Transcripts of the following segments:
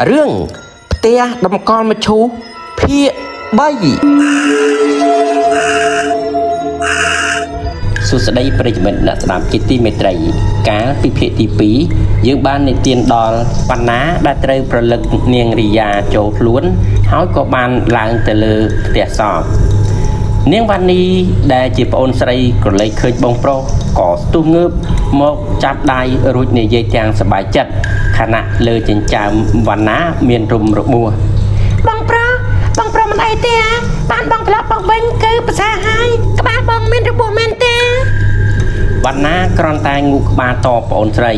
រឿងផ្ទះតម្កល់មឈូសភាគ3សួស្តីប្រិយមិត្តអ្នកស្ដាប់ជាទីមេត្រី កាលពីភាគទី2យើងបាននិទានដល់បណ្ណាដែលត្រូវប្រលឹកនាងរិយាចូលខ្លួនហើយក៏បានឡើងទៅលើផ្ទះសពនាងវ៉ានីដែលជាប្អូនស្រីក្រឡេកឃើញបងប្រុសក៏ស្ទុះងើបមកចាប់ដៃរួចនិយាយទាំងសប្បាយចិត្តខណៈលើចិញ្ចើមវណ្ណាមានរុំរបួស បងប្រុសបងប្រុសមិនអីទេអាបានបងត្រឡប់មកវិញគឺប្រសើរហើយក្បាលបងមានរបួសមែនទេ វណ្ណាគ្រាន់តែងូកក្បាលតបប្អូនស្រី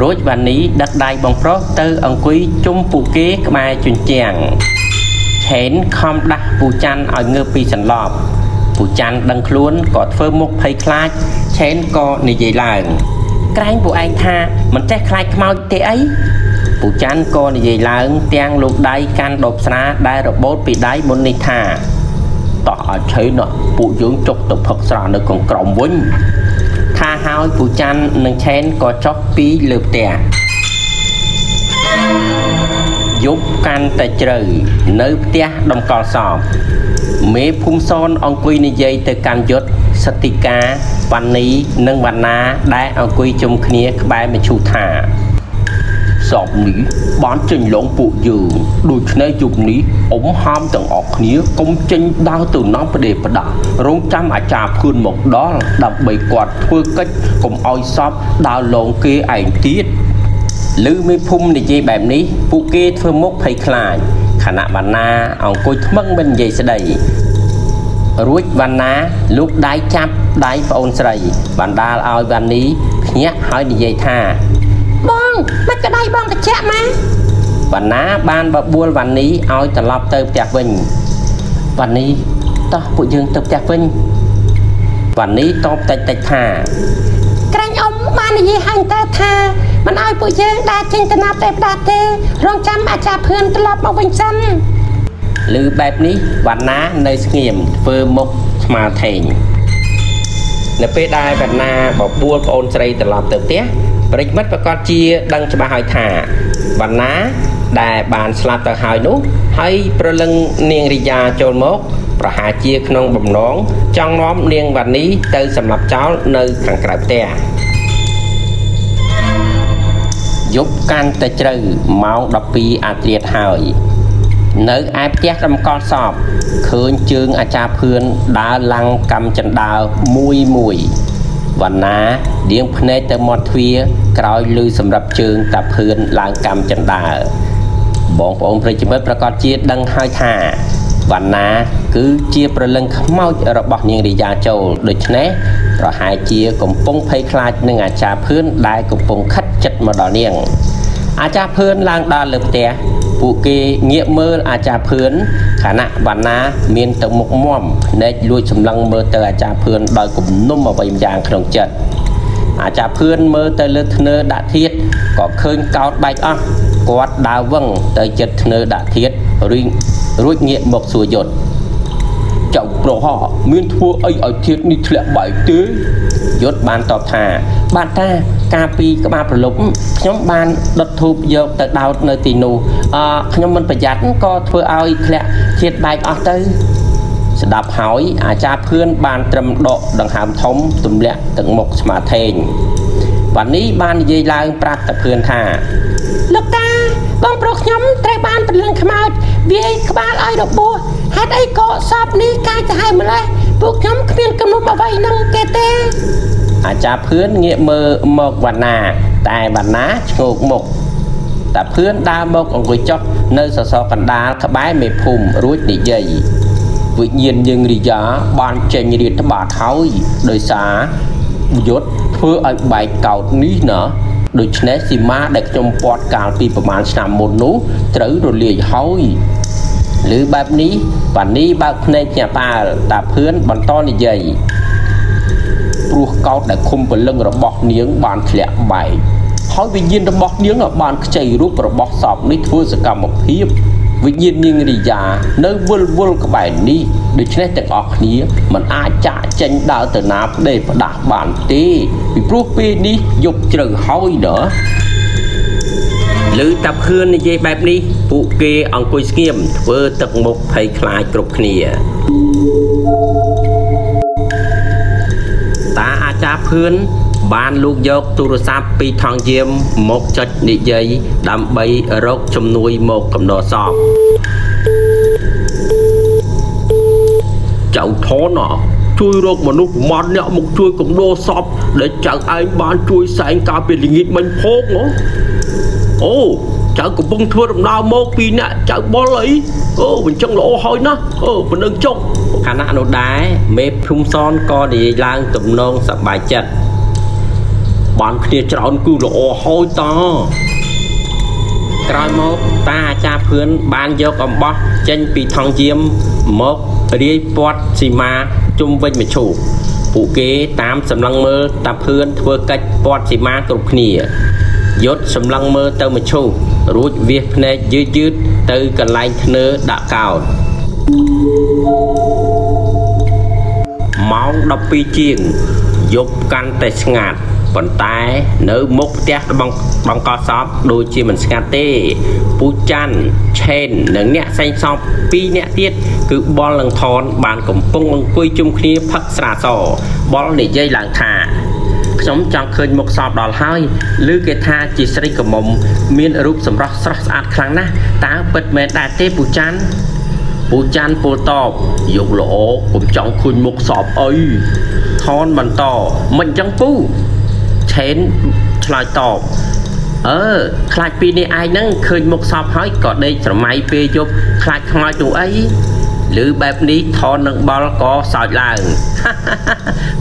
រួចវ៉ានីដឹកដៃបងប្រុសទៅអង្គុយជុំពួកគេក្បែរជញ្ជាំងឆេនខំដាស់ពូច័ន្ទឲ្យងើបពីសន្លប់ពូច័ន្ទដឹងខ្លួនក៏ធ្វើមុខភ័យខ្លាចឆេនក៏និយាយឡើងក្រែងពួកឯងថាមិនចេះខ្លាចខ្មោចទេអីពូច័ន្ទក៏និយាយឡើងទាំងលោកដៃកាន់ដបស្រាដែលរបូតពីដៃមុននេះថាតោះឲ្យឆេនពួកយើងចុះទៅផឹកស្រានៅខាងក្រោមវិញថាហើយពូច័ន្ទនិងឆេនក៏ចុះពីលើផ្ទះយប់កាន់តែជ្រៅនៅផ្ទះតម្កល់សពមេភូមិសនអង្គុយនិយាយទៅកាន់យុទ្ធសតិកាវ៉ានីនិងវណ្ណាដែលអង្គុយជុំគ្នាក្បែរមឈូសថាសពនេះបានចេញឡងពួកយើងដូច្នេះយប់នេះអ៊ំហាមទាំងអស់គ្នាកុំចេញដើរទៅណាផ្ដេផ្ដាស់រងចាំអាចារ្យភឿនមកដល់ដើម្បីគាត់ធ្វើកិច្ចកុំឲ្យសពដើរឡងគេឯងទៀតឮមេភូមិនិយាយបែបនេះពួកគេធ្វើមុខភ័យខ្លាចខណៈវណ្ណាអង្គុយថ្មឹងមិននិយាយស្ដីរួចវណ្ណាលោកដៃចាប់ដៃប្អូនស្រីបណ្ដាលឲ្យវ៉ានីភ្ញាក់ហើយនិយាយថា បងមិនក៏ដៃបងត្រជាក់ម៉ា វណ្ណាបានបបួលវ៉ានីឲ្យត្រឡប់ទៅផ្ទះវិញវ៉ានីតោះពួកយើងទៅផ្ទះវិញវ៉ានីតបតិចតិចថា ក្រែងអ៊ំបាននិយាយហើយតើថាមិនឲ្យពួកយើងដើរចេញទៅណាផ្ទះផ្ដាស់ទេរងចាំអាចារ្យភឿនត្រឡប់មកវិញសិន ឬបែបនេះវណ្ណានៅស្ងៀមធ្វើមុខស្មាថេងនៅពេលដែលវណ្ណាបបួលប្អូនស្រីត្រឡប់ទៅផ្ទះប្រិយមិត្តប្រកាសជាដឹងច្បាស់ហើយថាវណ្ណាដែលបានស្លាប់ទៅហើយនោះហើយប្រលឹងនាងរិយាចូលមកប្រហែលជាក្នុងបំណងចង់នាំនាងវ៉ានីទៅសម្លាប់ចោលនៅខាងក្រៅផ្ទះយប់កាន់តែជ្រៅម៉ោង12អាត្រាតហើយនៅឯផ្ទះតម្កល់សពឃើញជើងអាចារ្យភឿនដើរឡើងកម្មចិន្តាមួយមួយវណ្ណាដៀងភ្នែកទៅមាត់ទ្វារក្រោយឮសម្រាប់ជើងតាភឿនឡើងកម្មចិន្តាបងប្អូនប្រិយមិត្តប្រកាសជាដឹងហើយថាវណ្ណាគឺជាប្រលឹងខ្មោចរបស់នាងរិយាចូលដូច្នេះប្រហែលជាកំពុងភ័យខ្លាចនឹងអាចារ្យភឿនដែលកំពុងខិតចិត្តមកដល់នាងអាចារ្យភឿនឡើងដល់លើផ្ទះពួកគេងាកមើលអាចារ្យភឿនខណៈវណ្ណាមានទៅមុខមាំភ្នែកលួចសម្លឹងមើលទៅអាចារ្យភឿនដោយគំនុំអ្វីម្យ៉ាងក្នុងចិត្តអាចារ្យភឿនមើលទៅលើធ្នើដាក់ធាតក៏ឃើញកោតបែកអស់គាត់ដើរវឹងទៅចិត្តធ្នើដាក់ធាតរួចងាកមកសួរយុទ្ធចៅប្រុសហមានធ្វើអីឲ្យធាតនេះធ្លាក់បែកទេយុទ្ធបានតបថាបាទតាកាលពីក្បាលប្រលប់ខ្ញុំបានដុតធូបយកទៅដោតនៅទីនោះខ្ញុំមិនប្រយ័ត្នក៏ធ្វើឲ្យធ្លាក់ធាតបែកអស់ទៅស្ដាប់ហើយអាចារ្យភឿនបានត្រឹមដកដង្ហើមធំទម្លាក់ទឹកមុខស្មាថេងវ៉ានីបាននិយាយឡើងប្រាប់តាភឿនថា លោកតាបងប្រុសខ្ញុំត្រូវបានព្រលឹងខ្មោចវាយក្បាលឲ្យរបួសហេតុអីក៏សពនេះកាចទៅហើយម្លេះពួកខ្ញុំគ្មានគំនុំអ្វីនឹងគេទេ អាចារ្យភឿនងាកមើលមកវណ្ណាតែវណ្ណាឈ្ងោកមុខតាភឿនដើរមកអង្គុយចុះនៅសសរកណ្ដាលក្បែរមេភូមិរួចនិយាយវិញ្ញាណយើងរិយាបានចេញរាតត្បាតហើយដោយសារយុទ្ធធ្វើឲ្យបែកកោតនេះណាដូច្នេះសីមាដែលខ្ញុំពាត់កាលពីប្រហែលឆ្នាំមុននោះត្រូវរលាយហើយឬបែបនេះវ៉ានីបើកភ្នែកភ្ញាក់ផ្អើលតាភឿនបន្តនិយាយព្រោះកោតដែលឃុំព្រលឹងរបស់នាងបានធ្លាក់បែកហើយវិញ្ញាណរបស់នាងបានខ្ចីរូបរបស់សពនេះធ្វើសកម្មភាពវិញ្ញាណនាងរិយានៅវិលវល់ក្បែរនេះដូច្នេះទាំងអស់គ្នាមិនអាចចាកចេញដើរទៅណាផ្ដេសផ្ដាស់បានទេពីព្រោះពេលនេះយប់ជ្រៅហើយណា ឮតាភឿននិយាយបែបនេះពួកគេអង្គុយស្ងៀមធ្វើទឹកមុខភ័យខ្លាចគ្រប់គ្នាតាអាចារ្យភឿនបានលូកយកទូរស័ព្ទពីថង់យាមមកចុចនិយាយដើម្បីរកជំនួយមកកំដរសពចៅថនជួយរកមនុស្សប្រមាណអ្នកមកជួយកំដរសពដែលចៅឯងបានជួយសែងកាលពីល្ងាចមិញផងហ៎អូចៅកំពុងធ្វើដំណើរមកពីអ្នកចៅបុលអីអូមិនចឹងល្អហើយណាស់អូប៉ុណ្ណឹងចុះខណៈនោះដែរមេភូមិសនក៏និយាយឡើងទំនងសប្បាយចិត្តបានគ្នាច្រើនគឺល្អហើយតាក្រោយមកតាអាចារ្យភឿនបានយកអំបោះចេញពីថង់យាមមករាយព័ទ្ធសីមាជុំវិញមឈូសពួកគេតាមសម្លឹងមើលតាភឿនធ្វើកិច្ចព័ទ្ធសីមាគ្រប់គ្នាយុទ្ធសម្លឹងមើលទៅមឈូសរួចវាសភ្នែកយឺតៗទៅកន្លែងធ្នើដាក់កោតម៉ោង12ជាងយប់កាន់តែស្ងាត់ប៉ុន្តែនៅមុខផ្ទះបង្កសពដូចជាមិនស្ងាត់ទេពូច័ន្ទឆេននិងអ្នកសែងសព2នាក់ទៀតគឺបុលនិងថនបានកំពុងអង្គុយជុំគ្នាផឹកស្រាសបុលនិយាយឡើងថាខ្ញុំចង់ឃើញមុខសពដល់ហើយឬគេថាជាស្រីក្រមុំមានរូបសម្រស់ស្រស់ស្អាតខ្លាំងណាស់តើពិតមែនដែរទេពូច័ន្ទពូច័ន្ទពោលតបយកល្អកុំចង់ឃើញមុខសពអីថនបន្តមិនអញ្ចឹងពូឆេនឆ្លើយតបអឺខ្លាចពីនេះឯងហ្នឹងឃើញមុខសពហើយក៏ដេកស្រមៃពេលយប់ខ្លាចខ្មោចនោះអីឬបែបនេះថននឹងបល់ក៏សើចឡើង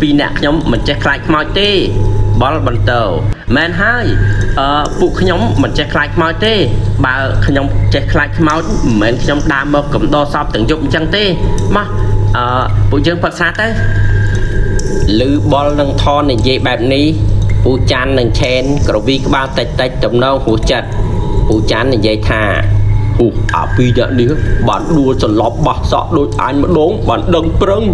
ពីអ្នកខ្ញុំមិនចេះខ្លាចខ្មោចទេបល់បន្តមែនហើយអឺពួកខ្ញុំមិនចេះខ្លាចខ្មោចទេបើខ្ញុំចេះខ្លាចខ្មោចមិនមែនខ្ញុំដើរមកកំដរសពទាំងយប់អញ្ចឹងទេមកអឺពួកយើងប្រឹក្សាទៅឮបល់នឹងថននិយាយបែបនេះពូច័ន្ទនិងឆេនក្រវីក្បាលតិចតិចទំនងហួសចិត្តពូច័ន្ទនិយាយថាអូអាពីរអ្នកនេះបានដួលសន្លប់បះសក់ដូចអញម្ដងបានដឹងប្រឹង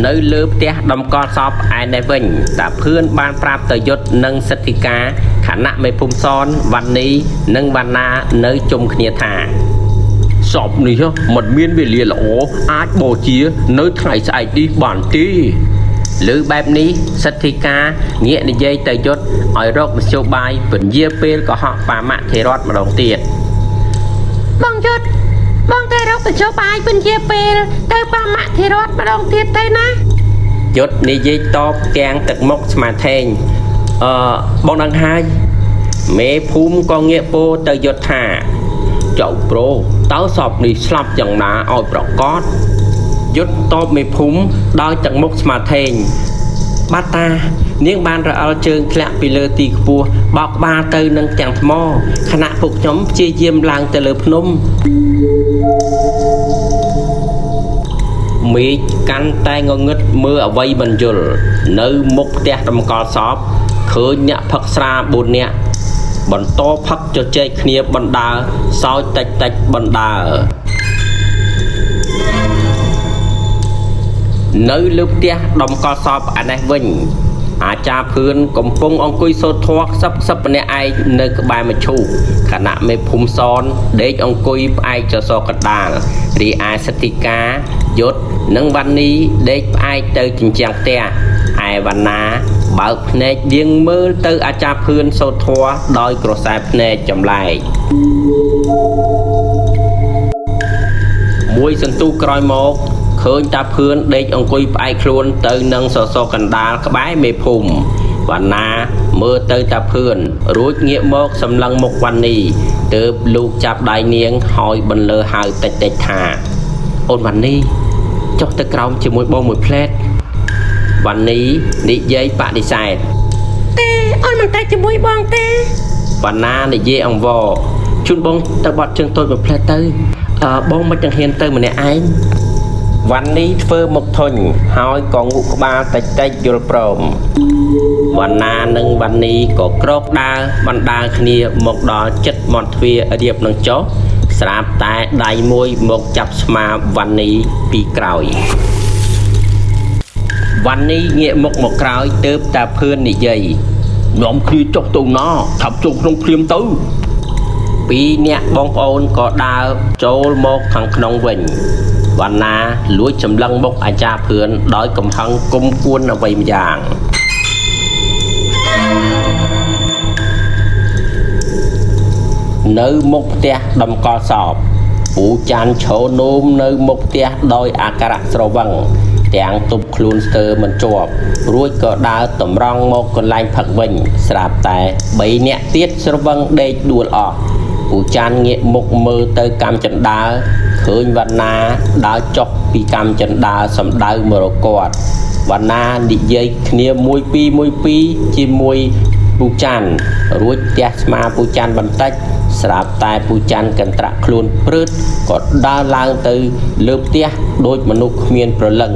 នៅលើផ្ទះតម្កល់សពឯនេះវិញតាភឿនបានប្រាប់ទៅយុទ្ធនិងសិទ្ធិកាខណៈមេភូមិសនវណ្ណីនិងវណ្ណានៅជុំគ្នាថាសពនេះមិនមានវេលាល្អអាចបូជានៅថ្ងៃស្អែកនេះបានទេឬបែបនេះសិទ្ធិកាងាកនិយាយទៅយុទ្ធឲ្យរកមធ្យោបាយពន្យាពេលកុហកបាមធិរដ្ឋម្ដងទៀតបងយុទ្ធបងតែរកមធ្យោបាយពន្យាពេលទៅបាមធិរដ្ឋម្ដងទៀតទៅណាយុទ្ធនិយាយតបទាំងទឹកមុខស្មាថេងអឺបងដឹងហើយមេភូមិក៏ងាកពោទៅយុទ្ធថាចៅប្រូតើសពនេះស្លាប់យ៉ាងណាឲ្យប្រកបយុទ្ធតបមេភូមិដោយទឹកមុខស្មាថេងបាទតានាងបានរអិលជើងធ្លាក់ពីលើទីខ្ពស់បោកក្បាលទៅនឹងទាំងថ្មខណៈពួកខ្ញុំព្យាយាមឡើងទៅលើភ្នំមេឃកាន់តែងងឹតមើលអ្វីមិនយល់នៅមុខផ្ទះតម្កល់សពឃើញអ្នកផឹកស្រា4នាក់បន្តផឹកជជែកគ្នាបណ្ដើសោចតិចតិចបណ្ដើនៅលើផ្ទះតម្កល់សពអានេះវិញអាចារ្យភឿនកំពុងអង្គុយសូត្រធម៌ខ្សឹបខ្សឹបម្នាក់ឯងនៅក្បែរមឈូសខណៈមេភូមិសនដេកអង្គុយផ្អែកសសរកណ្ដាលរីឯសិទ្ធិកាយុទ្ធនិងវណ្ណីដេកផ្អែកទៅជញ្ជាំងផ្ទះឯវណ្ណាបើកភ្នែករៀងមើលទៅអាចារ្យភឿនសូត្រធម៌ដោយក្រសែភ្នែកចម្លែកមួយសន្ទុះក្រោយមកឃើញតាភឿនដេកអង្គុយផ្អែកខ្លួនទៅនឹងសសរកណ្ដាលក្បែរមេភូមិវណ្ណាមើលទៅតាភឿនរួចងាកមកសម្លឹងមុខវណ្ណីទើបលោកចាប់ដៃនាងហើយបន្លឺហៅតិចតិចថាអូនវណ្ណីចុះទៅក្រោមជាមួយបងមួយផ្លែតវណ្ណីនិយាយបដិសេធទេអូនមិនទៅជាមួយបងទេវណ្ណានិយាយអង្វរជូនបងទៅបាត់ជើងតូចមួយផ្លែតទៅបងមិនទាំងហ៊ានទៅម្នាក់ឯងវណ្ណីធ្វើមុខធុញហើយក៏ងក់ក្បាលតិចតិចយល់ព្រមវណ្ណានិងវណ្ណីក៏ក្រោកដើរបណ្ដើរគ្នាមកដល់ចិត្តមាត់ទ្វាររៀបនឹងចុះស្រាប់តែដៃមួយមកចាប់ស្មាវណ្ណីពីក្រោយវណ្ណីងាកមុខមកក្រោយទើបតាភឿននិយាយ នាំគ្នាចុះទៅណាឆាប់ចូលក្នុងភ្លាមទៅ ពីរនាក់បងប្អូនក៏ដើរចូលមកខាងក្នុងវិញវណ្ណាលួចសម្លឹងមុខអាចារ្យភឿនដោយកំហឹងគុំគួនអ្វីម្យ៉ាងនៅមុខផ្ទះតម្កល់សពពូចាន់ឈរនោមនៅមុខផ្ទះដោយអាការៈស្រវឹងទាំងទប់ខ្លួនស្ទើរមិនជាប់រួចក៏ដើរតម្រង់មកកន្លែងផឹកវិញស្រាប់តែ3នាក់ទៀតស្រវឹងដេកដួលអស់ពូចាន់ងាកមុខមើលទៅកម្មចិន្តាឃើញវណ្ណាដើរចុះពីកម្មចិន្តាសំដៅមករកគាត់វណ្ណានិយាយគ្នាមួយពីរមួយពីរជាមួយពូចាន់រួចទះស្មាពូចាន់បន្តិចស្រាប់តែពូចាន់កន្ត្រាក់ខ្លួនព្រឹតក៏ដើរឡើងទៅលើផ្ទះដូចមនុស្សគ្មានព្រលឹង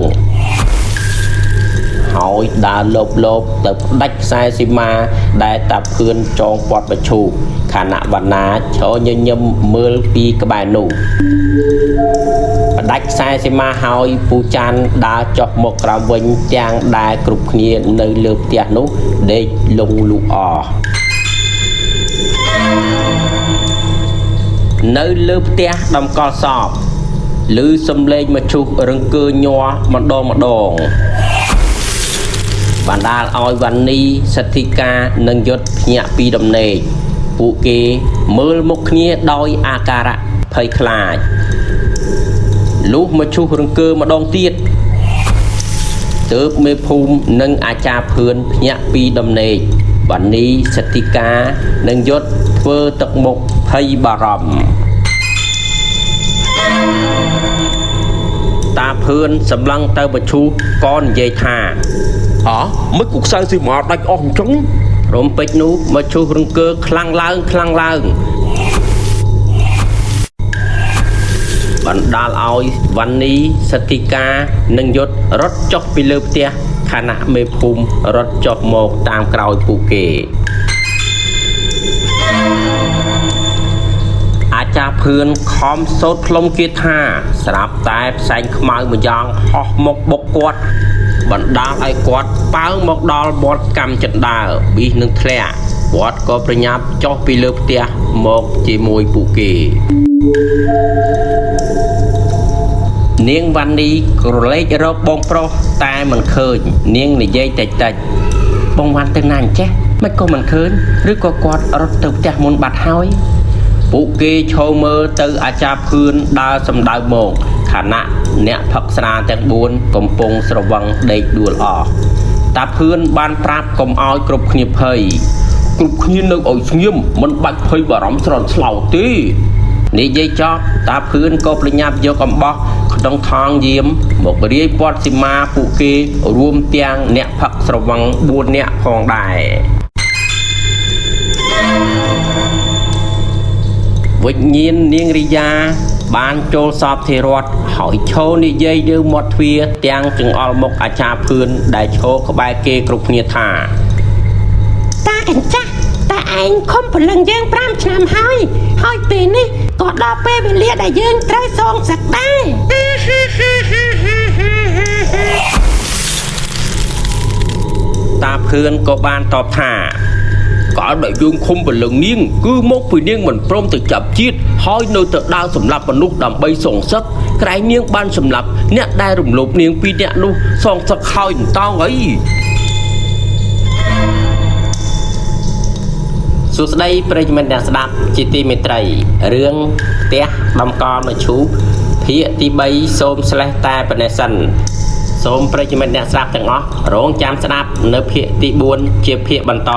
ហើយដើរលបលបទៅផ្ដាច់ខ្សែស៊ីម៉ាដែលតាភឿនចងពាត់បឈូកខណៈវណ្ណាឈរញញឹមមើលពីក្បែរនោះផ្ដាច់ខ្សែស៊ីម៉ាហើយពូចាន់ដើរចុះមកក្រោមវិញទាំងដែលគ្រប់គ្នានៅលើផ្ទះនោះដេកលង់លូអស់នៅលើផ្ទះតម្កល់សពឮសំឡេងមឈូសរង្គើញ័រម្ដងម្ដងបណ្ដាលឲ្យវណ្ណីសទ្ធិកានិងយុទ្ធភ្ញាក់ពីដំណេកពួកគេមើលមុខគ្នាដោយអាការៈភ័យខ្លាចលុះមឈូសរង្គើម្ដងទៀតទើបមេភូមិនិងអាចារ្យភឿនភ្ញាក់ពីដំណេកវណ្ណីសទ្ធិកានិងយុទ្ធធ្វើទឹកមុខភ័យបារម្ភតាភឿនសម្លឹងទៅបឈូសក៏និយាយថា ហ៎មិនក៏ខ្សែស៊ីម៉ាដាច់អស់អញ្ចឹង រំពេចនោះមឈូសរង្គើខ្លាំងឡើងខ្លាំងឡើងបណ្ដាលឲ្យវណ្ណីសទ្ធិកានិងយុទ្ធរត់ចុះពីលើផ្ទះខណៈមេភូមិរត់ចុះមកតាមក្រោយពួកគេអាចារ្យភឿនខំសូត្រផ្លុំគាថាស្រាប់តែផ្សែងខ្មៅម្យ៉ាងហោះមកបុកគាត់បណ្ដាលឲ្យគាត់ប៉ើងមកដល់មាត់កម្មចិន្តាប៊ីសនឹងធ្លាក់គាត់ក៏ប្រញាប់ចុះពីលើផ្ទះមកជាមួយពួកគេនាងវណ្ណីក្រឡេករកបងប្រុសតែមិនឃើញនាងនិយាយតិចតិចបងវ៉ាន់ទៅណាអញ្ចេះមិនក៏មិនឃើញឬក៏គាត់រត់ទៅផ្ទះមុនបាត់ហើយពួកគេឈរមើលទៅអាចារ្យភឿនដើរសំដៅមកខណៈអ្នកផឹកស្រាទាំង4កំពុងស្រវឹងដេកដួលអស់តាភឿនបានប្រាប់កុំឲ្យគ្រប់គ្នាភ័យ គ្រប់គ្នានៅឲ្យស្ងៀមមិនបាច់ភ័យបារម្ភស្រន់ស្លោទេ និយាយចប់តាភឿនក៏ប្រញាប់យកអំបោះក្នុងថងយាមមករាយព័ទ្ធសីមាពួកគេរួមទាំងអ្នកផឹកស្រវឹង4នាក់ផងដែរវិញ្ញាណនាងរិយាបានចូលសពធិរដ្ឋហើយឈរនិយាយលើមាត់ទ្វារទាំងចង្អុលមុខអាចារ្យភឿនដែលឈរក្បែរគេគ្រប់គ្នាថា តាកញ្ចាស់តាឯងខំព្រលឹងយើង5ឆ្នាំហើយហើយពេលនេះក៏ដល់ពេលវេលាដែលយើងត្រូវសងសឹកដែរ តាភឿនក៏បានតបថា កាលដែលយើងឃុំព្រលឹងនាងគឺមកពីនាងមិនព្រមទៅចាប់ជាតិហើយនៅទៅដើរសម្លាប់មនុស្សដើម្បីសងសឹកក្រែងនាងបានសម្លាប់អ្នកដែលរំលោភនាងពីរនាក់នោះសងសឹកហើយអន្តោងអី សួស្តីប្រិយមិត្តអ្នកស្ដាប់ជាទីមេត្រីរឿងផ្ទះតម្កល់មឈូសភាគទី3សូមស្លេះតែប៉ុណ្ណេះសិនសូមប្រិយមិត្តអ្នកស្ដាប់ទាំងអស់រងចាំស្ដាប់នៅភាគទី4ជាភាគបន្ត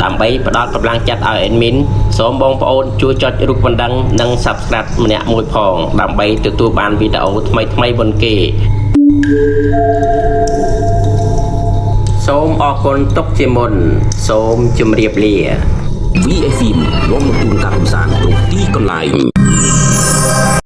ដើម្បីផ្ដល់កម្លាំងចិត្តឲ្យ admin សូមបងប្អូនជួយចុចរូបបណ្ដឹងនិង Subscribe ម្នាក់មួយផងដើម្បីទទួលបានវីដេអូថ្មីៗមុនគេសូមអរគុណទុកជាមុនសូមជម្រាបលា VFM នាំមកជូនការកម្សាន្តគ្រប់ទីកន្លែង